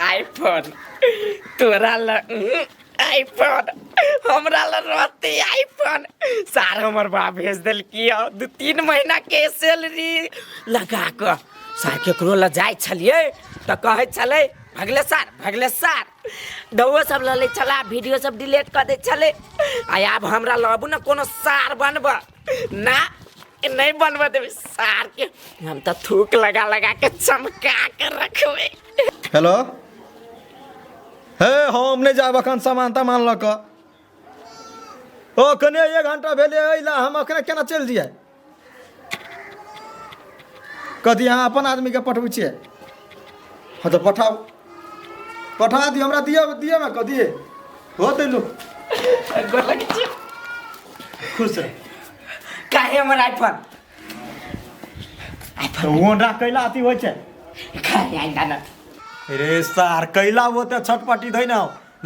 IPhone तोरा ल iPhone हमरा ल रहते आईफोन सार हमर बाप भेज देलकी 2-3 महीना के सैलरी लगा कऽ सार केकरो ल जाइ छलियै तऽ कहै छलै भगले सार भगले सार दौओ सब लऽ लै छला वीडियो सब डिलीट कऽ दै छलै आ आब हमरा लबू ने कोनो सार बनब ना नहीं बनबऽ देबै सार के हम तऽ थूक लगा लगा के चमका के रखबै। हेलो, हे हम नहि जायब अखन सामान तामान लऽ कऽ। ओ कने 1 घंटा भेलै अइला, हम अखने केना चलि जइयै? कथी अहाँ अपन आदमीके पठबै छियै? हँ तऽ पठाउ, पठा दियौ हमरा, दिअ दिअ ने कथी हो तैलू। गोर लगै छी। खुश रह। काहे हमर आईफोन? तऽ ओना कैला अथी होइ छै? काहे आइ ना रे सार कैला ओते छटपटी दै ने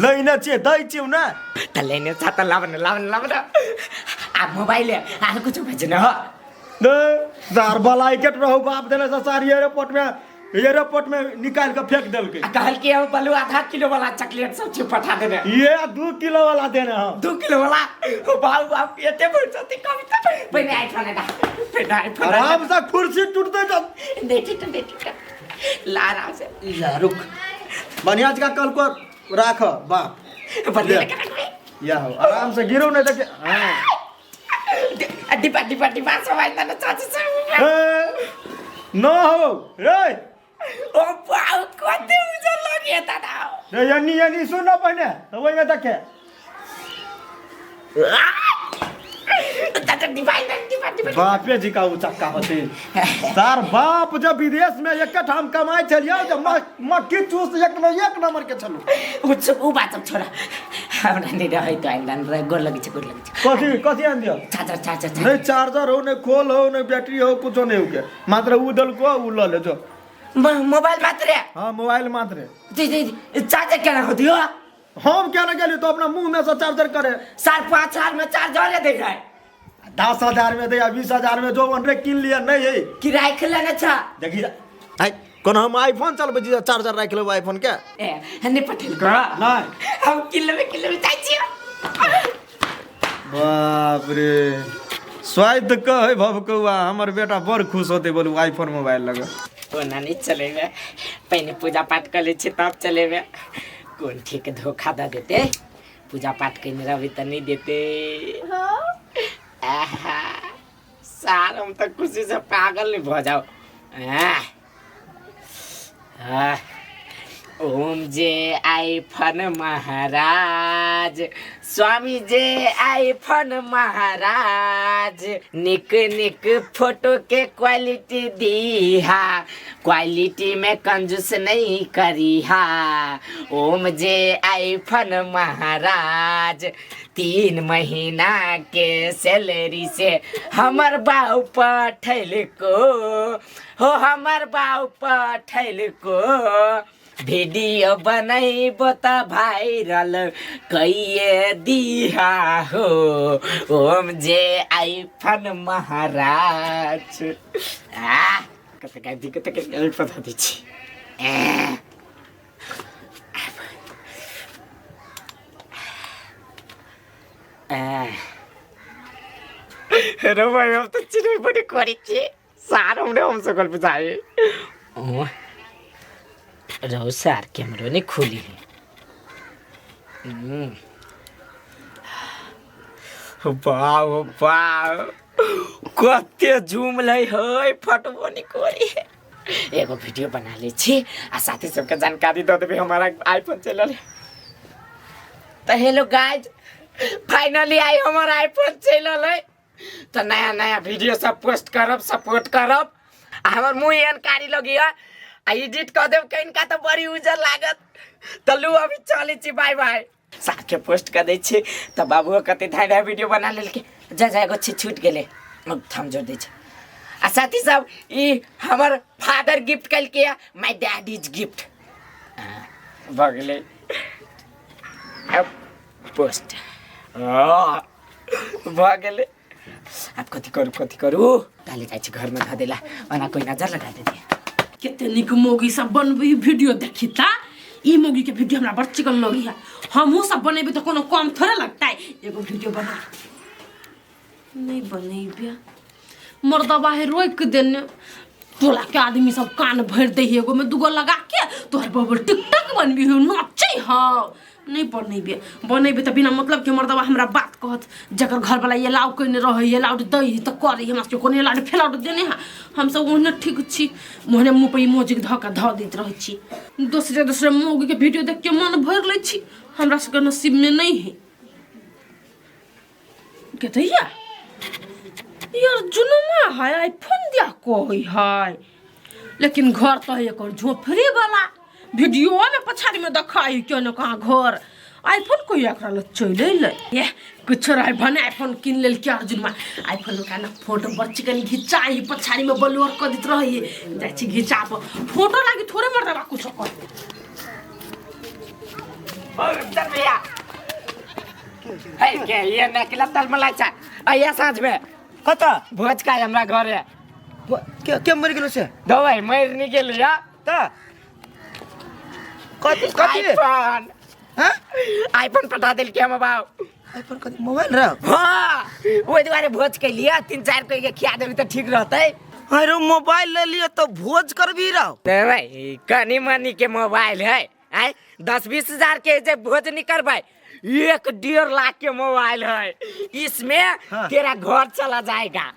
लैने छियै, दै छियौ ने। तऽ लेने छा तऽ लाब ने, लाब ने, लाब ने। आ मोबाइल आर कुछ भेजने हो? ने सार बलाइकेट रहू बाप देने से सार एयरपोर्ट में, एयरपोर्ट में निकाल के फेंक देलकै। आ कहल कि हम बलू आधा किलो वाला चॉकलेट सब छै पठा देने। ये 2 किलो वाला देने हम। 2 किलो वाला? ओ बाप बाप एते भर छथि कविता। पहिने आईफोन एना, पहिने आईफोन। आराम से कुर्सी टूटते तऽ नहीं टूटत, नहीं टूटत, ला आराम से। या रुक, बढ़िया जगह कल को राख बाप। बढ़िया लगा रखबे। या हो आराम से गिरो नहीं तऽ हाँ। डिब्बा डिब्बा डिब्बा सब आइंदा ना चाची सब। ए, न हो रे। ओ बाप कते उजर लगे दादा। रे यन्नी यन्नी सुन न पहिने तऽ ओहिमे देखे। दादा डिब्बा आइंदा, डिब्बा डिब्बा। बापे जी का उ चक्का होते सार बाप जब विदेश में एक ठाम कमाई छलियो जब मक्खी चूस एक न एक नंबर के छलू। उ सब उ बात सब छोड़ा, हमरा नहीं रहै तो आइंदा रे। गोर लगै छै, गोर लगै छै। कथी कथी आन दियो? Charger, charger, charger. नहीं चार्जर हो नहीं खोल हो नहीं बैटरी हो कुछो नहीं हो के, मात्र उ दलको उ ल ले जो। मोबाइल मात्र? हाँ मोबाइल मात्र। जी जी जी, चार्जर केना हो दियो? हम केना गेली तो अपना मुंह में से चार्जर करे। 5.5 साल में चार्जर दे है। 10,000 में दे या 20,000 में जो वन रे किन लिया नहीं है। कि राख लेने छा? देखी आई कोन हम आईफोन चलबै छी चार्जर राख लेबै आईफोन के। ए हने पठेल को नहीं हम किन लेबै, किन लेबै जाइ छी। बाप रे स्वाद कहे भवकौआ हमर बेटा बड़ खुश होते बोलू आईफोन मोबाइल लगे। ओना नहीं चलेबे, पहिने पूजा पाठ कर लै छी तब चलेबे। कोन ठीक धोखा दऽ देते, पूजा पाठ केने रहबै तऽ नहीं देते। आहा सार हम तऽ खुशी से पागल नहीं भऽ जाओ। आह, आह, ओम जे आईफोन महाराज, स्वामी जे आईफोन महाराज, निक निक फोटो के क्वालिटी दीहा, क्वालिटी में कंजूस नहीं करीहा। ओम जे आईफोन महाराज, 3 महीना के सैलरी से हमर बाऊ पठैल को हो, हमर बाऊ पठैल को, वीडियो बनैबो त वायरल कैये दिहा हो। ओम जे आईफोन महाराज। आ कते गाय दी, कते गाय पता दै छी। रे भाई हम तो चिड़ै बड़ी करै छी सार हमरे हम सकल बुझाए। ओ रहो सार कैमरो नहीं खोली है। बाप बाप कते झूम लै है, फटबो नहीं करी है। एगो वीडियो बना लै छी आ साथी सबके जानकारी दऽ देबै हमारा आईफोन चलल। तऽ हेलो गाइज, फाइनली I हमर आईफोन चलल है। तऽ नया नया वीडियो सब पोस्ट करब, सपोर्ट करब। आ हमर मुँह एहन कारी लगिया आ एडिट कऽ देब कनिका तऽ बड़ी उजर लागत। तऽ लू अभी चलै छी, बाय बाय। साथे पोस्ट कऽ दै छी तऽ बाबुओ कते धाय धाय वीडियो बना लेलकै। जा जा एगो छी छूटि गेलै, थम जोड़ दै छै। आ साथी सब ई हमर फादर गिफ्ट कलकै माय डैड is gift भऽ गेलै। अब पोस्ट भऽ गेलै। आब कथी करू कथी करू, ताले जाइ छी घरमे धऽ देला, ओना कोइ नजर लगा देतै। कते नीक मौगी सब बनबै वीडियो देखी ता ई मौगी के वीडियो हमरा बड़ चिकन लगी है। हमहूँ सब बनेबै तऽ कोनो कम थोड़े लगतै। एगो वीडियो बना नहीं बनेबे, मर्दबा है रोकि देने। टोला के आदमी सब कान भरि दै है, एगो में दूगो लगा के तोहर बबल टिकटक बनबी हो नचै हौ। नहीं बनेबे, बनेबे तऽ बिना मतलब के मर्दबा हमरा बात कहत। जकर घरवाला एलाउ कयने रहै, एलाउड दै है तऽ करै, हमरा सबके कोनो एलाउड फेलाउड देने है। हमसब ओहने ठीक छी, ओहने मुँह पर इमोजी धऽ कऽ धऽ दैत रहै छी। दोसरे दोसरे मौगीके वीडियो देख के मन भरि लै छी, हमरा सबके नसीबमे नहि है। के दैया यार जुनुमा है, आईफोन दिया कहै है, लेकिन घर तऽ है एकर झोपड़ी वाला। वीडियो में पछाड़ी में देखाई क्यों न कहाँ घर आईफोन कोई एकरा लग चलि अयलै। ये कुछो रहे भने आईफोन किन लेलकै अर्जुनमा। आईफोन का ना फोटो बड़ चिकन घिचाई, पछाड़ी में बलुअर कऽ दैत रहै। जाइ छी घिचाब फोटो लागी, थोड़े मर्दबा कुछो कर। चल भैया, है के ये नकला तलमलाई छै आइया साँझ में। कतऽ? भोज का हमरा घरे। के के मरि गेलो से? दवाई मरि नहीं गेल या। तऽ कथी कथी? आईफोन। हाँ? आईफोन पठा देलकै हम बाबू। आईफोन कथी मोबाइल रह? हाँ, ओहि दुआरे भोज कैलियै, तीन चारि कोई के खिया देबै तऽ ठीक रहतै। अरे मोबाइल ले लियो तो भोज करबी रहो? भाई कनी मनी के मोबाइल है, आय 10-20 हजार के जे भोज नहीं करबै। 1-1.5 लाख के मोबाइल है, इसमें हाँ। तेरा घर चला जाएगा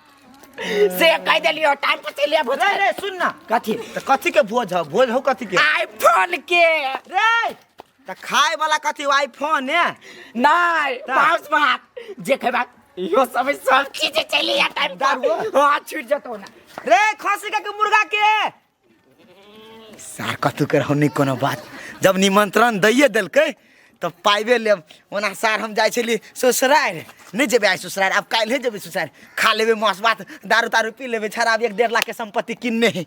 से कह देलियो। टाइम पर चलिए भोज। रे रे सुन ना। कथी? तऽ कथी के भोज हो? भोज हो कथी के? आईफोन के। रे तऽ खाए वाला कथी आईफोन है? नहीं, ता। मांस भात जे खेबा इहो सब सब चीज चलिए टाइम पर। हाँ छूट जतो ना। रे खसी के मुर्गा के सार कतू के रहौ नहीं कोनो बात। जब निमंत्रण दैये देलकै तऽ पाइबे लेब। ओना सार हम जाइ छली ससुरारि, नहि जेबै आइ ससुरारि, आब काल्हि जेबै ससुरारि। खा लेबै मांस भात, दारू तारू पी लेबै। छड़ा आब 1-1.5 लाख के संपत्ति किनने है।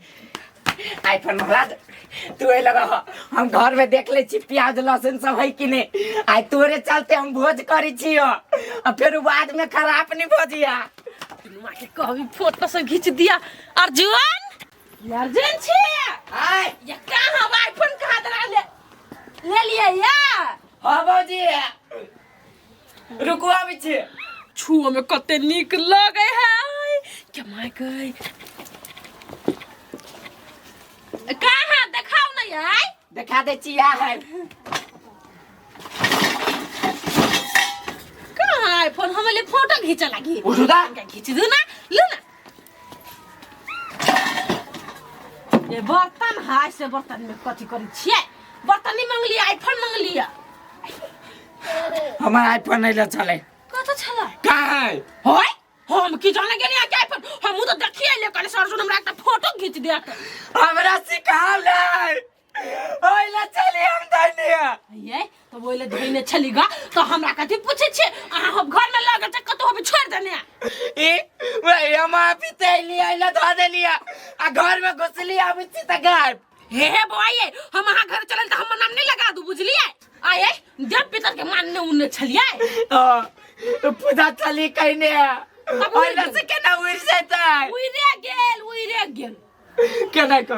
आईफोन महाराज तू एहि लगा, हम घर में देख ले छी प्याज लहसुन सब है कि नहीं। आइ तोरे चलते हम भोज करै छियो आ फेर बाद में खराब नहीं भोजिया। जुनुमा के कहबी फोटो सब घीच दिया। अर्जुन अर्जुन छी आय ये कहाँ आईफोन कहाँ दरा ले ले लिए या? हाँ भौजी रुकू आबै छी। छुओ में कते नीक लगे है के my गई। कहाँ देखाउ ना यार? देखा दे छी यार। कहाँ आईफोन? हम ले फोटो घीचे लागी। उठू दा। घीच दू ना, लू ना। ये बर्तन है से बर्तन में कथी करी छियै? बर्तन नहीं मंगलियै, आईफोन मंगलियै। हमर आईफोन नहीं ले चले। कतऽ छलै? कहाँ है? होय हम की जाने गेलियै के आईफोन? हमहूँ तऽ देखियै ले कहलियै सरजुन हमरा एकटा फोटो घीच दिया। हमरा सिखाल नै ओइ ले चली हम धैलियै। ये तऽ ओइ ले धैने छली गा तऽ हमरा कथी पूछै छियै? अहाँ हम घर में लऽ गेल तऽ कतौ हम छोड़ि देने। ई वही हम अभी तैलियै ले धऽ देलियै आ घर में घुसलियै आबै छी तऽ गायब। हे हे बौआ ये हम अहाँ घर चलल तऽ हमर नाम नहीं लगा दू बुझलियै? आये देव पितर के मानने उन्ने छलियै। हाँ, पूजा चली कहने तब उड़ि ओइ गेल। से केना उड़ि जेतै? उड़ि गेल, उड़ि गेल। केना कह?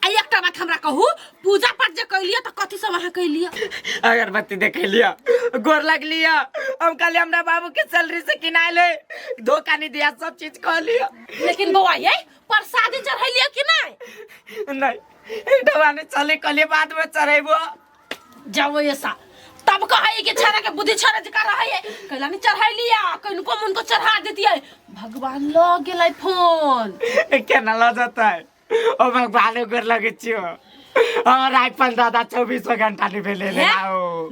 आ एकटा बात हमरा कहू, पूजा पाठ जे कैलियै तऽ कथी सब अहाँ कैलियै? अगरबत्ती देखेलियै, गोर लगलियै, हम कहलियै हमरा बाबू के सैलरी से किनायल है, धोखा नहीं दिया, सब चीज कहलियै। लेकिन बौआ ये प्रसादी चढ़ेलियै कि नहीं? नहीं, एकटा नहीं चले कहलियै बाद में चढ़ेबो। जाओ ऐसा तब कहै कि छेड़ा के बुद्धि छेड़ा जका रहै, कैला नहीं चढ़ेलियै, कनको मन को चढ़ा देतियै। भगवान ल गेलै फोन। केना ल जेतै? ओ भगवान गोर लगै छियो, हमर आईफोन दादा 24 घंटा नहीं भेलै हे?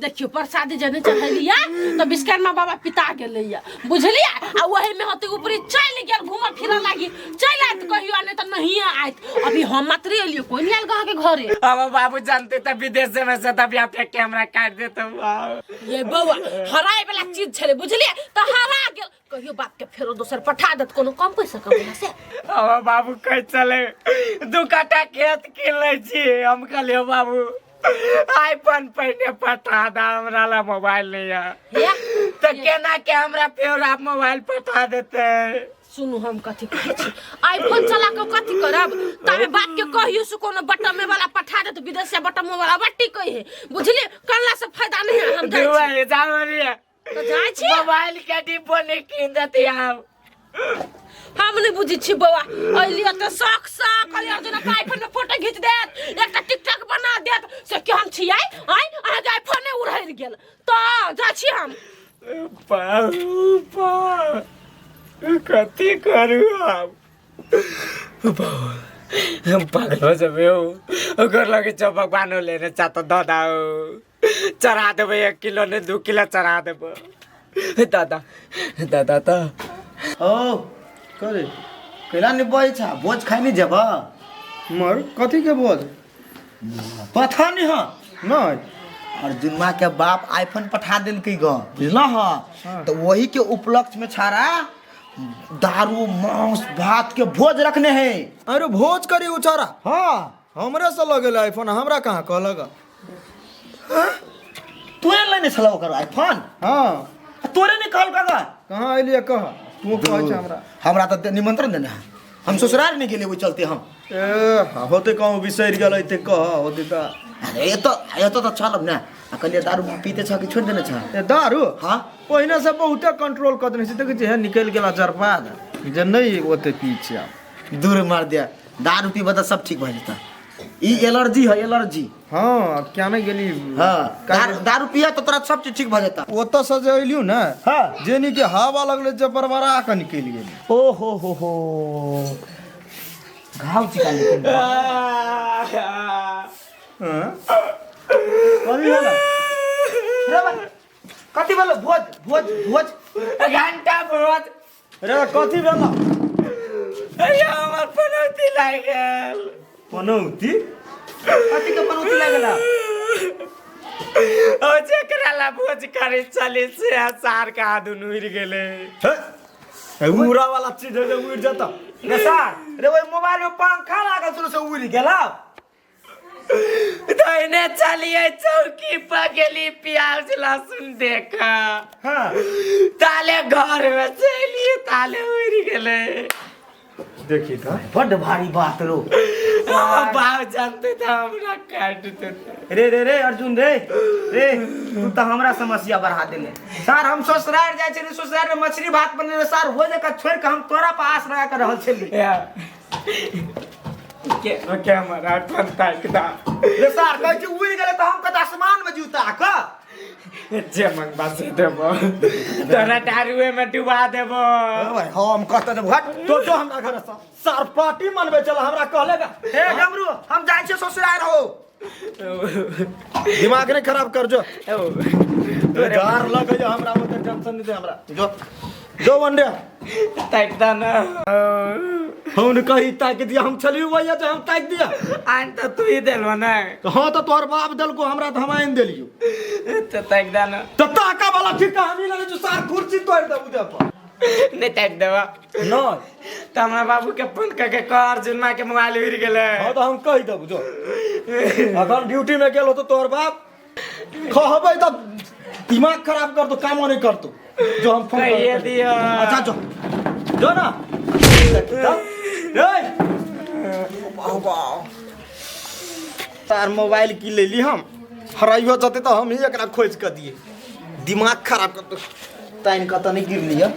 देखियो प्रसादी जे नहीं चढ़ेलियै तऽ विश्वकर्मा बाबा पिता गेलैया बुझलियै? आ वही में होते ऊपरी चलि गेल घूमऽ फिरऽ लागी, चलि आयत कहियो, नहीं तऽ नहिये आयत। अभी हम मात्र एलियै, कोई नहीं आयल अहाँके घरे। हमर बाबू जानते तऽ विदेश में से तब फेंक के हमरा काटि देतौ। ये बौआ हराए वाला चीज छलै बुझलियै, तऽ हरा गेल। कहियो बाप के फेरो दोसर पठा देत, कोनो कम पैसा कमेला से। हमर बाबू कहै छलै 2 कट्ठा खेत कीन लै छी। हम कहलियै बाबू आईफोन पहिने पठा दे, हमरा ला मोबाइल नहीं है। हे? तऽ केना के हमरा फेर आब मोबाइल पठा देतै? सुनू हम कथी कहै छी, आईफोन चला के कथी करब? ताबे बाप के कहियो से कोनो बटमे वाला पठा देत विदेश से, बटमे वाला बट्टी कहे, बुझलिए? कल्ला से फायदा नहीं है। हम जाइ छी। जाओ। तो जाइ छी। मोबाइल के डिब्बो नहीं कीन देती हम। हम नहीं बुझै छी बौआ, अइलिए तऽ शौक सँ कहलिए अर्जुन के आईफोन में फोटो घीच देत, एकटा टिकटॉक बना देत, से के हम छियै? आँय, अहाँके आईफोने उड़ैल गेल तऽ जाइ छी हम। पापा, कथी करू आब? हम पागल हो जबे। ओकर लगे छौ भगवानो लेने चा तऽ दऽ दाओ, चढ़ा देबै। 1 किलो ने 2 किलो चढ़ा देबै। दादा, दादा तऽ ओ करे। कैला नहीं बजै छ? भोज खाइ नहीं जेब? मर, कथी के भोज? पता नहीं। हाँ। नहीं। अर्जुनमा के बाप आईफोन पठा देलकै ग, बुझल? हाँ, तो वही के उपलक्ष्य में छाड़ा दारू मांस भात के भोज रखने है। अरे, भोज करी उचारा? हाँ। हमरे से लगेल आईफोन, हमरा कहाँ कहलक? तोरे लेने छल ओकर आईफोन? हाँ। तोरे नहीं कहल का? कहाँ अलिए कह, तू कहै छ हमरा। हमरा तऽ निमंत्रण देने है, हम ससुराल नहीं गेलियै ओहि चलते हम। ए, होते कहूँ बिसरि गेल ते कह होते तऽ। अरे, एतऽ एतऽ तऽ चलब ने। आ कहलियै, दारू पीते छ कि छोड़ि देने छ? ए, दारू? हाँ। पहिने से बहुते कंट्रोल कऽ देने छी। देखै छी हे, निकलि गेला जरपाद जे नहि ओते पी छी आब। दूर मार दिया, दारू पीबऽ तऽ सब ठीक भऽ जेतऽ। ई एलर्जी है, एलर्जी। हाँ, अब क्या नहीं गेली। हाँ, दारू दारू पिया तऽ तोरा सब चीज ठीक भऽ जेतऽ। ओतऽ से जे अयलियौ ने, हाँ। जेनी के हवा लगलै जे बरबरा कऽ निकलि गेली। ओ हो हो हो, घाव चिका लेकिन। हाँ? कथी भेलै? रे बा, कथी भेलो? भोज भोज भोज। घंटा भोज। रे, कथी भेलै? अरे, हमर पनौती लागि गेल। पनौती? कथी के पनौती लागल? ओ जेकरा ला भोज करे चले से सार का दुनू उड़ि गेलै। हे, उड़ा वाला चीज है जे उड़ जेता? रे सार रे, ओहि मोबाइल में पंखा लागल छलो से उड़ि गेला? तहने चलिए, चौकी पर गेली प्याज लहसुन देख। हाँ। ताले घर में चलिए, ताले उड़ि गेलै। देखी तऽ। बड्ड भारी बात रो। हमर बाप जानते तऽ हमरा काटि देते। रे रे रे अर्जुन, रे रे, तू तऽ हमरा समस्या बढ़ा देले सार। हम ससुराल जाइ छली, ससुराल में मछली भात बने रहे सार, हो जगह छोड़ के हम तोरा पर आस लगा के रहल छली। के के हमरा आईफोन ताकि दा। रे सार, कहै छी उड़ि गेलै तऽ हम कतऽ आसमान में जूता क जे मंगबा से देबो, तोरा दारुए में डुबा देबो। हम कहते देब, हट तो जो हमरा घर से। सार पार्टी मनबै चल, हमरा कहलेगा। हे डमरू, हम जाइ छियै ससुराल हो। दिमाग नहीं खराब कर, जो गार लग गया हमरा, ओते टेंशन नहीं दे हमरा। जो जो वंडे। ताकि दा ना। हम कही ताकि दिया? हम छलियो भैया जे हम ताकि दिया? आन तऽ तू ही देलहो ने। हाँ, तो तोहर बाप देलको हमरा तऽ हम आनि देलियो। तऽ ताकि दा ना। तऽ ताका वाला ठीक हम ही लगे जो सार कुर्सी तोड़ देबू दे पर। नहीं ताकि देबा? नहीं। तऽ हमरा बाबू के फोन करके कह, अर्जुन माँ के मोबाइल उड़ि गेलै। हाँ, तो हम कहि देबू। जो अखन ड्यूटी में गेल हो तो तोहर बाप कहबै तऽ दिमाग खराब कर दो, कामो नहीं करतो। जो हम फोन कहिए करबै। दियो। अच्छा, जो जो ना। ए, तार मोबाइल की लेली हम, हराइयो जते तऽ हम ही एकरा खोज कऽ दिए। दिमाग खराब कर दो। तानि कतऽ नहि गिरली है।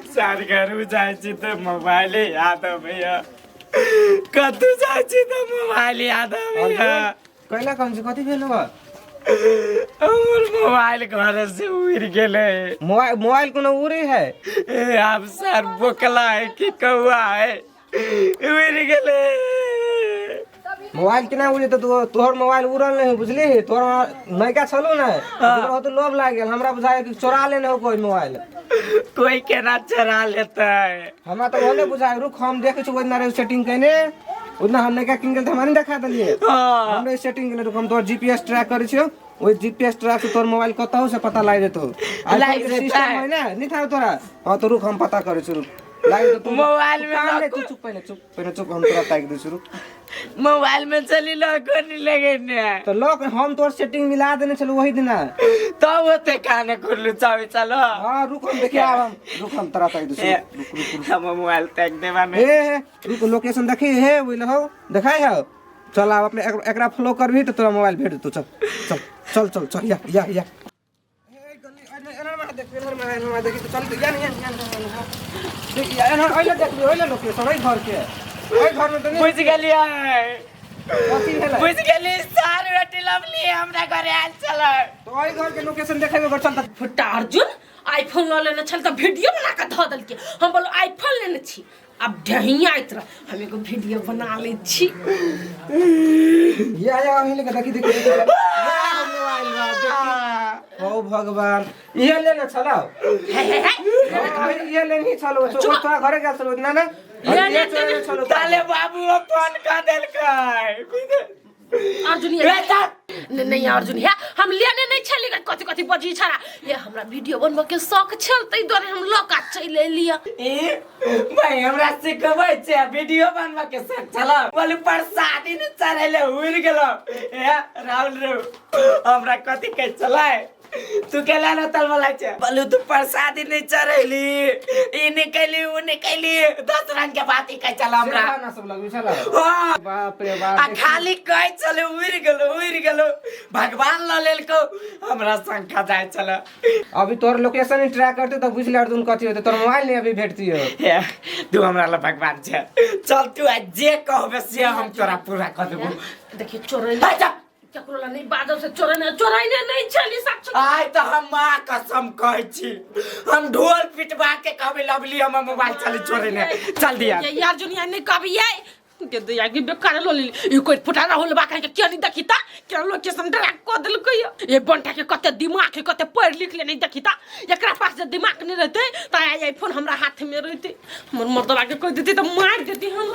सार, घर जाइ छी तऽ मोबाइले याद अबैया, कतौ जाइ छी तऽ मोबाइल याद अबैया। कैला कम से कथी भेल हो? हमर मोबाइल घर से उड़ि गेलै। मोबाइल? मोबाइल कोनो उड़े है? ए, आब सर बोकला है कि कौआ है, उड़ि गेलै। मोबाइल केना उड़े? तऽ तोहर मोबाइल उड़ल नहीं हो, बुझली? तोहर नयका छलो ने, तोहर तो लोभ लाग गेल। हमरा बुझाय कि चोरा लेने हो कोई मोबाइल। कोई केना चोरा लेतै? हमरा तऽ ओने बुझाय। रुक, हम देखै छी। ओहिना रहे सेटिंग केने, ओतना हम नयका किन गेल तऽ हमरा नहीं देखा देलियै। हाँ। हमरे सेटिंग केने। रुक, हम तोहर जीपीएस ट्रैक करै छियौ। ओहि जीपीएस ट्रैक से तोहर मोबाइल कतहु से पता लागि जेतौ। लागि जेतै। सिस्टम है ने, नहीं था तोरा? हाँ, तो रुक, हम पता करै छी। रुक, लागि जेतौ। मोबाइल में काम नहीं, तू चुप, पहिने चुप, पहिने चुप, हम तोरा ताकि दै छी, रुक। मोबाइल में चली लॉक नहीं लगेने तो लॉक हम तोर सेटिंग मिला देने छलू वही दिना। तब ओते काने खुलू चाबी चलो। हाँ रुक हम देखिए आब हम, रुक हम तोरा तक ए, रुक रुक रुक। हम मोबाइल तक देबा में। ए रुक लोकेशन देखी हे ओइ लहो देखाई हो, चल आब अपने एकरा फॉलो करबी तो तोरा मोबाइल भेट देतौ। चल चल चल चल चल या या या। बुझ गेलियै, बुझ गेली सार रोटी लवली हमरा घरे आयल छलै। फुट्टा अर्जुन आईफोन लऽ लेने छल तऽ वीडियो बना कऽ धऽ देलकै। हम बोलो आईफोन लेने छी, अब ढहियाइत रह, हम एगो वीडियो बना लै छी। या या अहीं लेके देखी देखी देखी। ओ भगवान ये लेने छलौ। हे हे हे ये लेने छलौ, तोरा घरे गेल छलौ ना ना ये लेने छलौ। ताले बाबू फोन कऽ देलकै। अर्जुन ये नहीं नहीं अर्जुन हे हम लेने नहीं छली, कथी कथी बजी छड़ा। ये हमरा वीडियो बनबऽ के शौक छल तै दुआरे हम लऽ कऽ चलि एलियै। ई भाई हमरा सिखबै छै वीडियो बनबऽ के शौक छल, बोलू प्रसादी ने चढ़ैले उड़ि गेलौ। ए राहुल रे हमरा कथी कहै छलै, तू केला न तलबला छै, बोलू तू प्रसादी नहीं चढ़ैली, ई नहीं कैली ऊ नहीं कैली, 10 रंग के बात ही कहै छल हमरा। ना सब लगबै छल। हाँ। बाप रे बाप। आ खाली कहै छलै उड़ि गेलौ उड़ि गेलौ, भगवान लऽ लेलकौ हमरा शंका जाइ छल। अभी तोर लोकेशन ही ट्रैक करते तो बुझ ले अर्जुन कथी होते, तोर मोबाइल नहीं अभी भेटती हो। हे तू हमरा ला भगवान छै, चल तू आज जे कहबे से हम तोरा पूरा कऽ देबौ। देखिए चोरै अच्छा। केकरो ला नहीं बाजब से चोरै नहीं, चोरै नहीं, नहीं छली साक्षी। आइ तऽ हम माँ कसम कहै छी, हम ढोल पिटबा के कहबै लवली हमर मोबाइल चली चोरै ने चल दिया। ये यार जुनिया नहीं कहबी ये के दैया के बेकार लो लेली। ई कोई फुटा राहुल बा कहे के किया नहीं देखी ता केना लोकेशन ट्रैक कऽ देलकै। ये बंटा के कते दिमाग है, कते पढ़ लिख ले नहीं देखी ता, एकरा पास जे दिमाग नहीं रहते त आइ आईफोन हमरा हाथ में रहते, हमर मर्दवा के कह देती त मार देती हमरा।